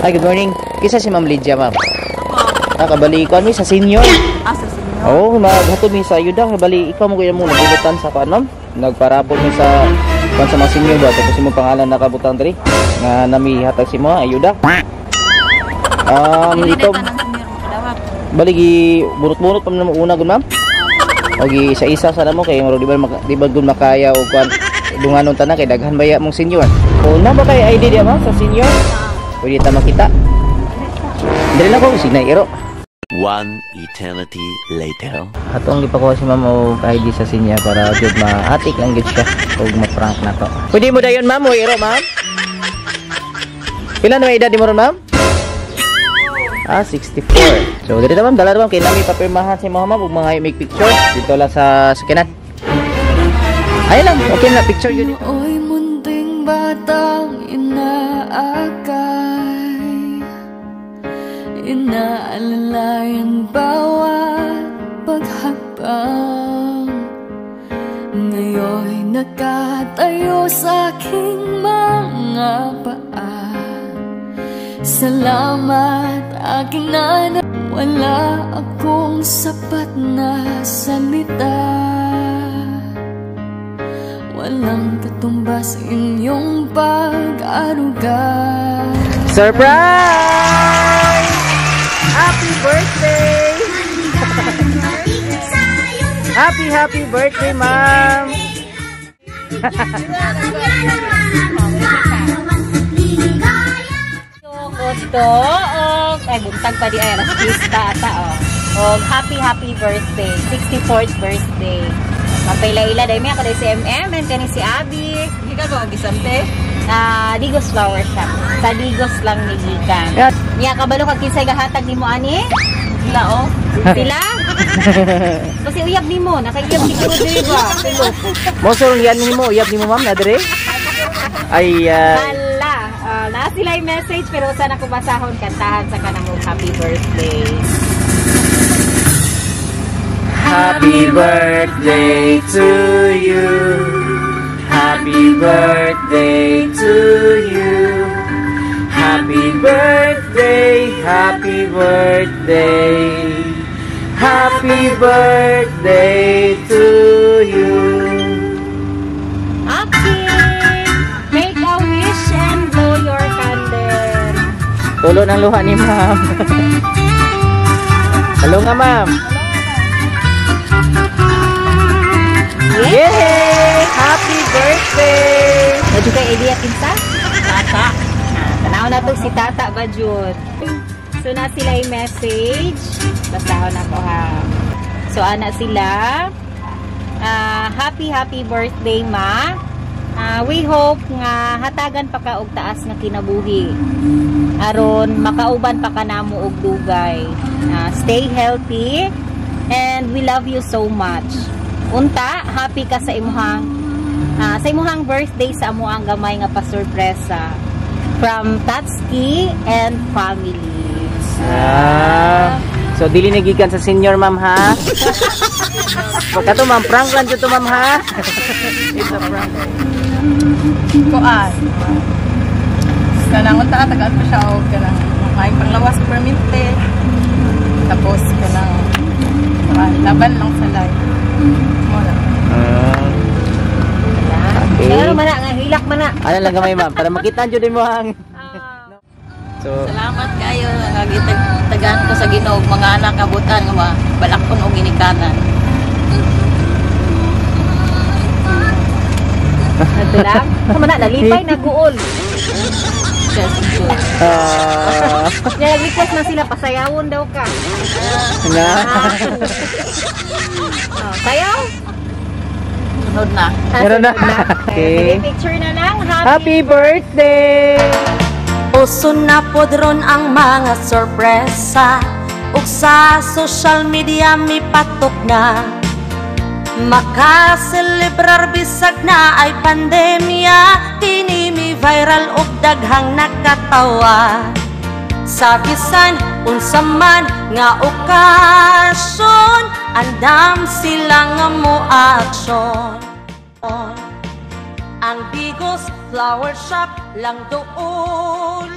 Hi, good morning. Kinsa si Ma'am Lydia, ma'am? Ah, kabali ko mi sa senior. Ah, sa senior. Oo, oh, maghatod mi sa ayuda. Kabali ikaw mo kuya mo nabunutan sa kuan, ma'am. Nagparapol mi sa kuan sa mga senior ba, tapos imong pangalan nakabutang diri nga nami hatag si mo ayuda. Dili Ito na tanang senior mo kadawat. Bali gi bunot-bunot pa man mo una gud, ma'am. O gi isa-isa sa namo kay murag di ba gud makaya og kuan dunganon tanan kay daghan baya mong senior. O na ba kay ID di, ma'am, sa senior? Pwede ta makita. Dili lang ko sinay iro. One eternity later. Atong gipakuha si ma'am og ID sa senior para jud maatik lang gud siya og ma-prank na to. Pwede mo dayon, ma'am, o iro, ma'am? Pila na may edad mo ron, ma'am? Ah, 64. So, dito, ma'am, dala, ma'am, kay nami papirmahan si ma'am ug mga make picture dito lang sa sakyanan. Ayun lang, okay na picture yun. Oy, munting batang inaakay, inaalalayan bawat paghakbang. Ngayon'y nakatayo sa aking mga paa. Salamat, aking nanay. Wala akong sapat na salita. Walang katumbas inyong pag-aruga. Surprise! Happy birthday! Happy, happy birthday, ma'am! Gusto og ay buntag pa di ay alas 10 pa ata oh. Og happy happy birthday, 64th birthday. Mapaila-ila dai mi ako dai si MM and kani si Abby. Gikan ba og gisante? Ah, Digos Flower Shop. Sa Digos lang ni gikan. Yeah. Niya kabalo kag kinsay gahatag nimo ani? Sila oh. Sila? Kasi uyab nimo, nakaiyab siguro diri ba? Mo sulong yan nimo, uyab nimo, ma'am, na dire? Ay, Hala, naa sila yung message pero usa na ko basahon, kantahan sa kanang happy birthday. Happy birthday to you. Happy birthday to you. Happy birthday, happy birthday. Happy birthday to you. Okay. Make a wish and blow your candle. Tulo ng luha ni ma'am. Hello nga, ma'am. Yay! Happy birthday! Medyo kay idea kinsa? Tata. Tanaw na to si Tata ba jud. So na sila yung message. Basahon ako ha. So ana sila. Ah, happy happy birthday, ma. Ah, we hope nga hatagan pa ka og taas nga kinabuhi. Aron makauban pa ka namo og dugay. Ah, stay healthy and we love you so much. Unta, happy ka sa imuhang birthday sa amuang gamay nga pasurpresa. From Tatski and family. Ah, so dili na gikan sa senior, ma'am, ha. Pagka to, ma'am, prank lang to, ma'am, ha. It's a prank. Kuan. Kanang unta tagaan pa siya og kanang makain panglawas permente. Tapos kanang kuan, laban lang sa life. Mo lang. Ah, okay. Ano man na nga hilak man na. Ano lang gamay, ma'am, para makita jud mo ang So, Salamat kayo nga gitagaan ko sa Ginoo og mga anak abutan nga balakon og ginikanan. Ito lang. Tama na, nalipay, naguol. Ah, Kaya nag-request na sila, pasayawon daw ka. Na. Oh, sayaw? Sunod na. Ah, Meron na. sunod na. Okay. Sige, picture na lang. Happy, Happy birthday! Uso na pod ron ang mga sorpresa, ug sa social media mipatok na. Makaselebrar bisag na ay pandemya, kini mi viral ug daghang nakatawa. Sa bisan unsa man nga okasyon, andam sila nga mo aksyon. Ang Digos Flower Shop lang doon.